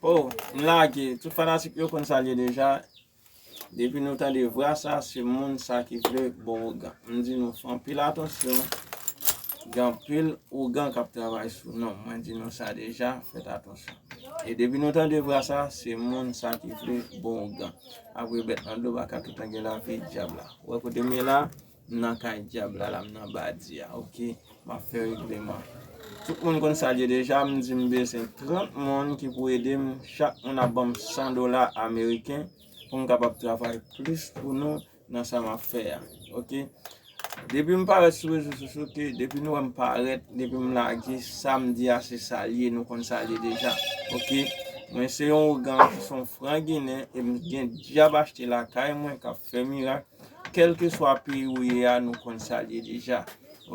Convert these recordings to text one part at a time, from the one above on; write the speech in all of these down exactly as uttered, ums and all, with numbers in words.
Oh, m lage. Tout fanatik yo konn sa l ye deja. Depi nou tande vwa sa, se moun sa ki vle bon ougan. M di nou fè anpil atansyon. Gen anpil ougan k ap travay sou non. Mwen di nou sa deja, fèt atansyon. E depi nou tande vwa sa, se moun sa ki vle bon ougan. Apre bèt nan do baka toutan gen lavi dyab la. Ou wè kote m ye la? M nan kay dyab la, la m nan badi a, oke? M ap fè regleman. Tout moun konn sa l ye deja, m di m bezwen trant moun ki pou ede m, chak moun ap ban m san dola ameriken pou m kapab travay plis pou nou nan sa m ap fè a, oke? Depi m parèt sou rezo sosyo, oke, depi nou wè m parèt, depi m lage, sa m di a se sa l ye, nou konn sa l ye deja, oke? Mwen se yon ougan ki se yon fran ginen e m gen dyab achte lakay mwen k ap fè mirak. Kèlkeswa peyi ou ye a, nou konn sa l ye deja.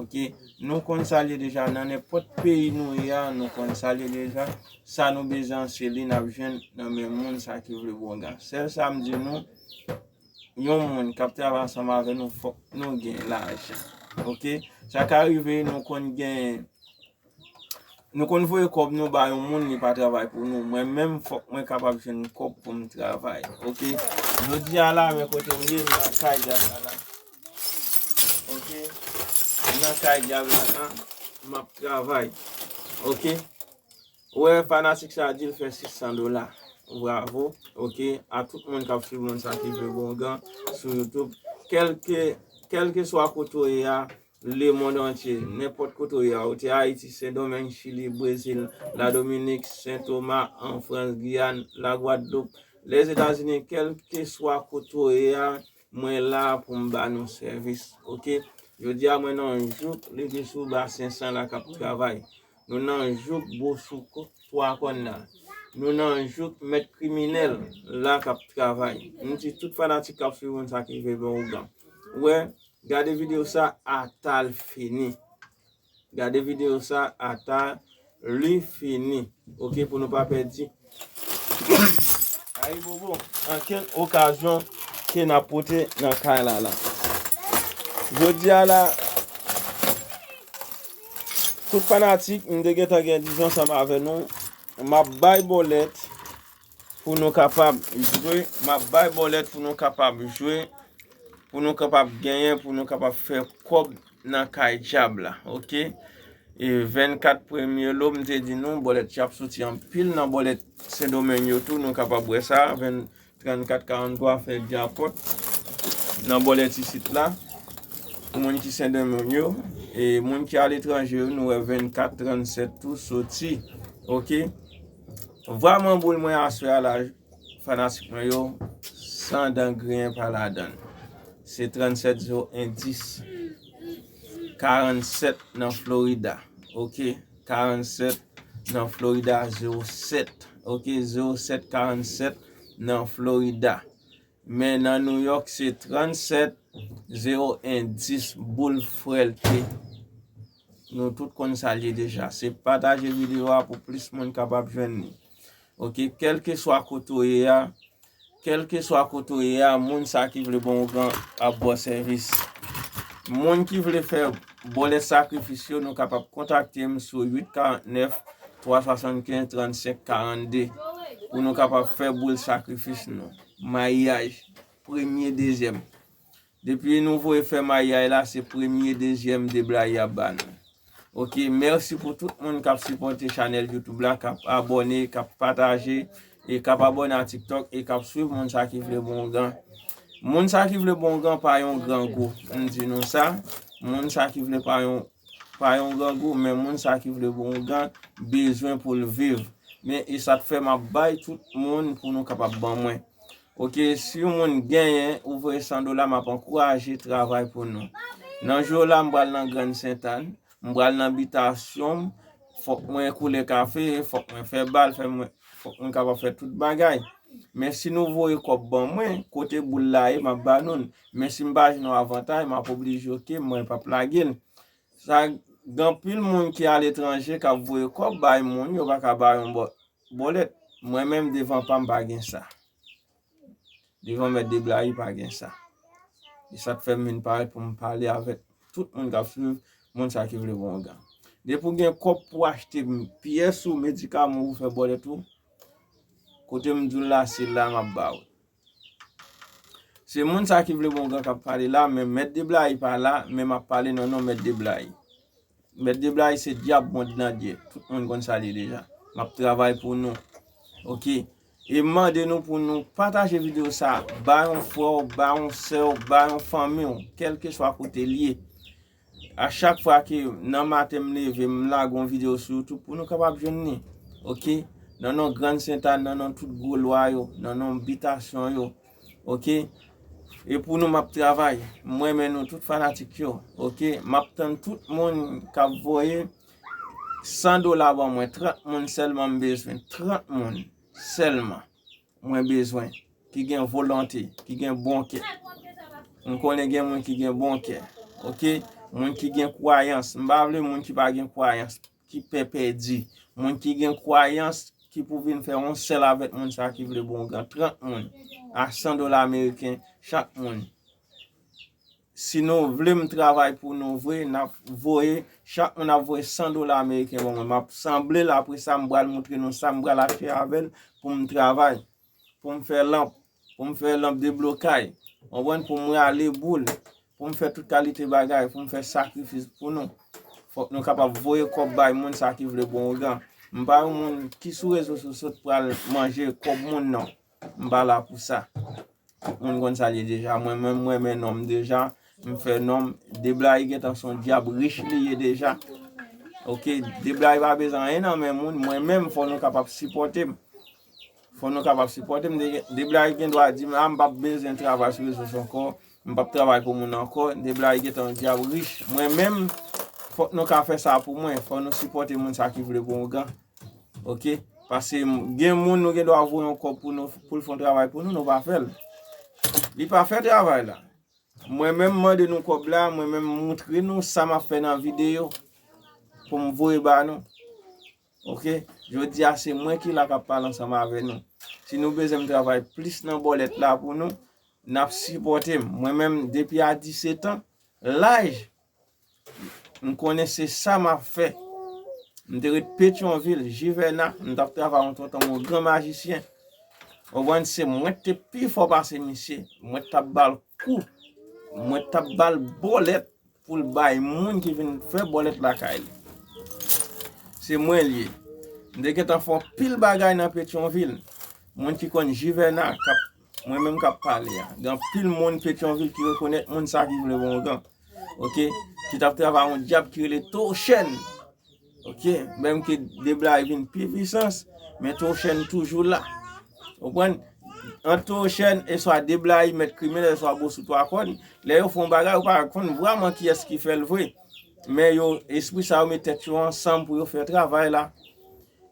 Oke? Nou konn sa l ye deja. Nan nenpòt peyi nou ye a, nou konn sa l ye deja. Sa nou bezwen an se li n ap jwenn nan men moun sa ki vle bon ougan. Sèl sa m di nou, yon moun k ap travay ansanm avè nou, fòk nou gen lajan. Oke? Sa ka rive nou konn gen Nou konn voye kòb nou ba yon moun, li pa travay pou nou. Mwen menm, fòk mwen kapab jwenn kòb pou m travay. Oke? Jodi a la, men kote m ye, m nan kay dyab la la. Oke? M nan kay dyab la la. M ap travay. Oke? Ou wè, fanatik sa a di l fè sis san dola. Bravo. Oke? A tout moun k ap swiv moun sa ki vle bon ougan sou YouTube. Kèlke, kèlkeswa kote w ye a, lemonn antye, nenpòt kote w ye a, ou te Ayiti, Sendomeng, Chili, Brezil, Ladominik, Sentoma, an Frans, Giyàn, Lagwadloup, Lèzetazini, kèlkeswa kote w ye a, mwen la pou m ba nou sèvis, oke? Jodi a, mwen nan jouk Legliz sou Basen San la k ap travay. Nou nan jouk Bosou Twa Kòn la. Nou nan jouk Mèt Kriminèl la k ap travay. M di tout fanatik k ap swiv moun sa ki vle bon ougan. Ou wè, gade videyo sa ata l fini. Gade videyo sa ata li fini. Oke, pou nou pa pèdi. Ayibobo, ankenn okazyon ke n ap pote nan kay la la. Jodi a la, tout fanatik, m te gentan gen dizon ansanm avè nou. M ap bay bòlèt pou nou kapab jwe. M ap bay bòlèt pou nou kapab jwe. Pou nou kapab genyen, pou nou kapab fè kòb nan kay dyab la, oke? E vennkat premye lo, m te di nou, bòlèt dyab soti anpil nan bòlèt Sendomeng yo tou, nou kapab wè sa, ven, trannkat, karanntwa fè djakpòt nan bòlèt isit la. Pou moun ki Sendomeng yo, e moun ki aletranje yo, nou wè vennkat, trannsèt tou soti, oke? Vwa mwen boul mwen aswè a la, fanatik mwen yo, san dan griyen pa ladan l. Se trannsèt zewo en dis. Karannsèt nan Florida. Oke, karannsèt nan Florida, zewo sèt. Oke, zewo sèt karannsèt nan Florida. Men nan New York, se trannsèt zewo en dis boul frèlte. Nou tout konn sa l ye deja. Se pataje videyo a pou plis moun kapab jwenn li. Oke, kèlkeswa kote w ye a, kèlkeswa kote w ye a, moun sa ki vle bon ougan ap ba w sèvis. Moun ki vle fè bòlèt sakrifis yo, nou kapab kontakte m sou uit karant nèf, twa swasannkenz, trannsenk karannde pou nou kapab fè boul sakrifis nou. Mayaj, premye, dezyèm. Depi nou voye fè mayaj la, se premye, dezyèm deblayi ap ba nou. Oke, mèsi pou tout moun k ap sipòte chanèl YouTube la, k ap abòne, k ap pataje, e k ap abòne a TikTok, e k ap swiv moun sa ki vle bon ougan. Moun sa ki vle bon ougan pa yon grangou. M di nou sa, moun sa ki vle pa yon, pa yon grangou, men moun sa ki vle bon ougan bezwen pou l viv. Men e sa k fè m ap bay tout moun pou nou kapab ban mwen. Oke, si yon moun genyen, ou voye san dola, m ap ankouraje travay pou nou. Nan jou la, m pral nan Grann Sentàn, m pral nan bitasyon m, fòk mwen koule kafe, fòk mwen fè bal, fè mwen, fòk mwen kapab fè tout bagay. Men si nou voye kòb ban mwen, kote boul la ye, m ap ba nou l. Men si m pa jwenn yon avantay, m ap oblije, oke, mwen p ap lage l. Sa, gen anpil moun ki aletranje k ap voye kòb bay moun, yo pa ka ba yon bò-, bòlèt. Mwen menm, devan pa m pa gen sa. Devan mèt deblayi pa gen sa. E sa k fè m vin parèt pou m pale avèk tout moun k ap swiv, moun sa ki vle bon ougan. Depi w gen kòb pou w achte m-, pyès ou, medikaman ou, fè bòlèt ou, Kote m di w la, se la m ap ba w. Se moun sa ki vle bon gran k ap pale la, men Mèt Deblayi pa la, men m ap pale nan non Mèt Deblayi. Mèt Deblayi se dyab, mond nan dye. Tout moun konn sa l ye deja. M ap travay pou nou. Oke? E m mande nou pou nou pataje videyo sa a. Ba yon frè w, ba yon sè w, ba yon fanmi w, kèlkeswa kote l ye. A chak fwa ke nan maten m leve, m lage yon videyo sou YouTube pou nou kapab jwenn li. Oke? Nan non Grann Sentàn, nan non tout gwo lwa yo, nan non bitasyon yo. Oke? E pou nou, m ap travay. M renmen nou tout fanatik yo. Oke? M ap tann tout moun k ap voye san dola ban mwen. Trant moun sèlman m bezwen. Trant moun sèlman mwen bezwen. Ki gen volonte, ki gen bon kè. M konnen gen moun ki gen bon kè. Oke? Moun ki gen kwayans. M pa vle moun ki pa gen kwayans, ki pè pèdi. Moun ki gen kwayans, ki pou vin fè yon sèl avèk moun sa ki vle bon gran. Trant moun a san dola ameriken chak moun. Si nou vle m travay pou nou vre, n ap voye, chak moun ap voye san dola ameriken ban mwen. M ap sanble l, apre sa, m pral moutre nou sa m pral achte avè l pou m travay, pou m fè lanp, pou m fè lanp deblokay, konprann, pou m rale boul, pou m fè tout kalite bagay, pou m fè sakrifis pou nou. Fòk nou kapab voye kòb bay moun sa ki vle bon ougan. M pa yon moun ki sou rezo sosyo pral manje kòb moun, non. M pa la pou sa. Tout moun konn sa l ye deja. Mwen menm, mwen renmen non m deja. M fè non m. Deblayi gentan se yon dyab rich li ye deja. Oke, Deblayi pa bezwen anyen nan men moun. Mwen menm, fò nou kapab sipòte m. Fò nou kapab sipòte m. De, Deblayi gen dwa di m, a, m p ap bezwen travay sou rezo sosyo ankò. M p ap travay pou moun ankò. Deblayi gentan yon dyab rich. Mwen menm, fòk nou ka fè sa pou mwen. Fò nou sipòte moun sa ki vle bon ougan. Oke? Paske m, gen moun nou gen dwa voye yon kòb pou nou, pou l fè yon travay pou nou, nou pa fè l. Li pa fè travay la. Mwen menm mande nou kòb la, mwen menm moutre nou sa m ap fè nan videyo pou m voye ba nou. Oke? Jodi a se mwen ki la k ap pale ansanm avè nou. Si nou bezwen m travay plis nan bòlèt la pou nou, n ap sipòte m. Mwen menm depi a disèt an, laj, m konnen se sa m ap fè. M te ret Petyonvil, Jivèna, m t ap travay yon tonton, yon gran majisyen. Ou konprann, se mwen k te pi fò pase misye. Mwen t ap ba l kou. Mwen t ap ba l bòlèt pou l bay moun ki vin fè bòlèt lakay li. Se mwen l ye. M te gentan fè anpil bagay nan Petyonvil. Moun ki konn Jivèna, k ap, mwen menm k ap pale a. Gen anpil moun Petyonvil ki rekonèt moun sa ki vle bon ougan. Oke? Ki t ap travay yon dyab ki rele Tochèn. Oke? Menm ke Deblayi vin pi pwisans, men Tochèn toujou la. Ou konprann? Ant Tochèn e swa Deblayi, mèt kriminèl, e swa Bosou Twa Kòn, lè yo fè yon bagay, ou pa konn vrèman kiyès ki fè l vre. Men yo, espri sa yo met tèt yo ansanm pou yo fè travay la.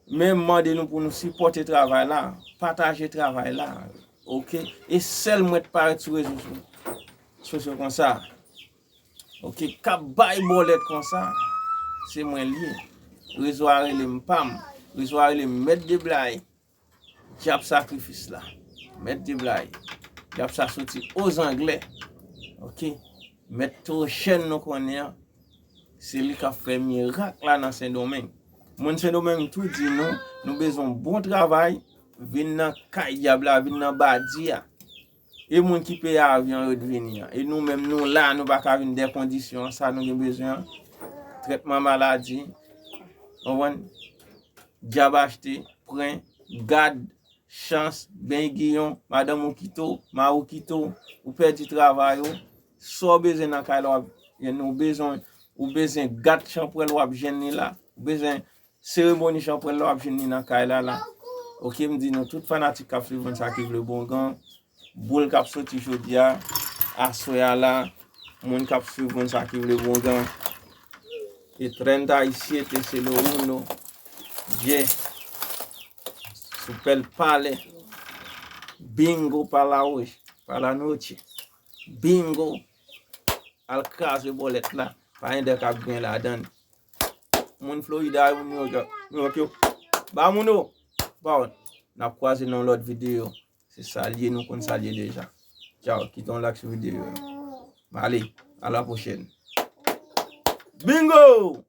Men m mande nou pou nou sipòte travay la, pataje travay la. Oke? E sèl mwen t parèt sou rezo sosyo, sosyo konsa. Oke, k ap bay bòlèt konsa, se mwen l ye. Rezo a rele m pa m. Rezo a rele m Mèt Deblayi. Dyab sakrifis la. Mèt Deblayi. Dyab sa soti Ozanglè. Oke. Mèt Tochèn nou konnen an. Se li k ap fè mirak la nan Sendomeng. Moun Sendomeng tou di nou, nou bezwen bon travay, vin nan kay dyab la, vin nan badi a. E moun ki peye avyon yo t vini an. E nou menm, nou la, nou pa ka vin dè kondisyon an, sa nou gen bezwen an. Trètman maladi, konprann? Dyab achte, pren, gad, chans, ben giyon, madanm ou kite w, mari w kite w, ou pèdi travay ou, sa w bezwen nan kay la, w ap jwenn, ou bezwen, ou bezwen gad chanpwèl, w ap jwenn li la, ou bezwen seremoni chanpwèl la, w ap jwenn li nan kay la, la. Oke, m di nou tout fanatik k ap swiv mwen sa ki vle bon ougan, boul k ap soti jodi a, aswè a la, moun k ap swiv mwen sa ki vle bon ougan, e trenta y siete se lo uno, dye, sou pèl palè, bingo pa la, pa la noche, bingo, al kraze bòlèt la, pa endè k ap gen ladan l. Moun Florida yo, moun New York, New York yo. Ba moun yo. Bon, n ap kwaze nan yon lòt videyo. Se sa l ye, nou konn sa l ye deja. Tchaw, kite yon like sou videyo. M ale, a la pwochèn. Bingo!